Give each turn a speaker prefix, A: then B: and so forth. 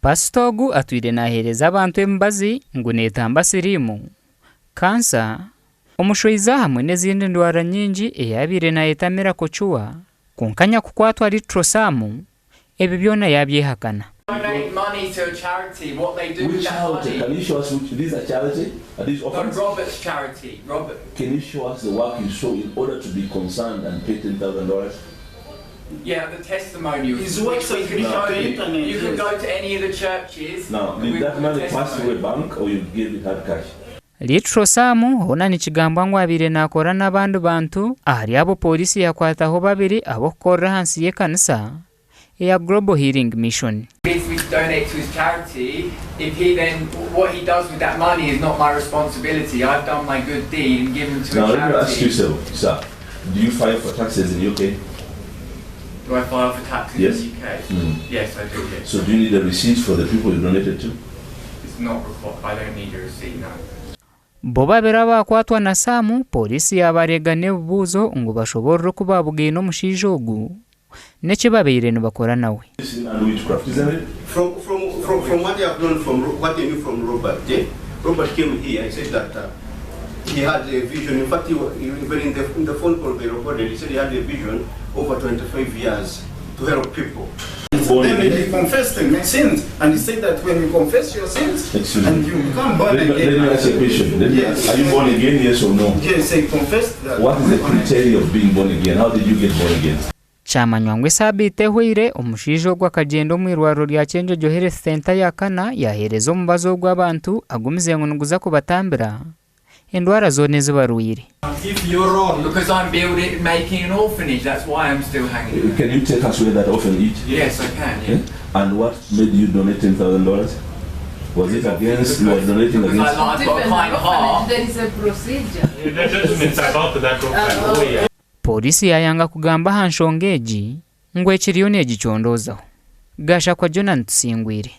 A: Pasita ogu atwire naaheereza abantu emibazi ngu neetamba siriimu, kansa, omushwaiza hamwe n'ezindi ndwara nyingi ei abaire naayeta Miracle Cure kwonka nyakukwatwa Little Sam ebi byona yaabyehakana.
B: Donate money to a charity, what they do with
C: Which
B: that
C: charity?
B: money.
C: Can you show us which these are charity? Are these
B: No,
C: orphans?
B: Robert's charity. Robert.
C: Can you show us the work you saw in order to be concerned and pay $10,000?
B: Yeah, the testimonials.
D: His
B: which
D: works
B: we
D: are
B: can show
D: on the
B: you.
D: internet,
B: You can
D: yes.
B: go to any of the churches.
C: Now,
B: and
C: did
B: we've
C: that
B: got the
C: money pass through a
B: testimony.
C: bank or you gave it hard cash?
A: Little Sam hoona nikigambwa ngu abaire naakora n'abandi bantu ahari abo pooriisi yakwataho babiri ab'okukorera ahansi y'ekanisa eya Global Healing Mission.
B: If we donate to his charity, if he then what he does with that money is not my responsibility. I've done my good deed and given to
C: Now,
B: a
C: let me ask you,
B: charity.
C: sir, sir, do you file for taxes in UK?
B: Do I file for taxes
C: Yes.
B: in the UK? Yes, I do. Yes.
C: So do you need a receipt for the people you donated to?
B: It's not required. I don't need a receipt. No.
A: Bo babiri abaakwatwa na Sam, pooriisi yaabareega n'ebibuuzo ngu bashoboorore oku baabugaine omushaija ogu n'eki babaire nibakora nawe.
C: Medicine and witchcraft, isn't it?
D: From, from, from, from what I have known from what I knew from Robert, eh? Robert came here and said that he had a vision. In fact, he, even in the, in the phone call they recorded, he said he had a vision over 25 years to help people.
C: Born
E: Then
C: again?
E: he confessed the sins, and he said that when you confess your sins,
C: Excuse
E: and
C: me.
E: you become born
C: Let me,
E: again.
C: let me ask you a question. Let me
E: Yes.
C: ask, are you born again, yes or no?
E: Yes, he confessed that.
C: What is the criteria of being born again? How did you get born again?
A: Kyamanywa ngu esaabiiti ehweire, omushaija ogu akagyenda omu irwariro rya Kyenjojo Health Centre ya kana yaaheereza omubazi ogu abantu agumize ngu niguza kubatambira endwara zoona ezi barwaire.
E: If you're wrong,
B: Because I'm building, making an orphanage. That's why I'm still hanging.
C: Can you take us where that orphanage is?
B: Yes, I can. Yeah.
C: Eh? And what made you donate $10,000? Was it against, you were donating
B: Because I
C: against?
B: like, I've got a
F: Even
B: kind
F: an
B: heart.
F: orphanage, there is a procedure.
G: The judgments about that orphan. Oh, yeah.
A: Pooriisi yaayanga kugamba aha nshonga egi ngu ekiriyo neegicondoozaho. Gashakwa Jonah Tusingwire.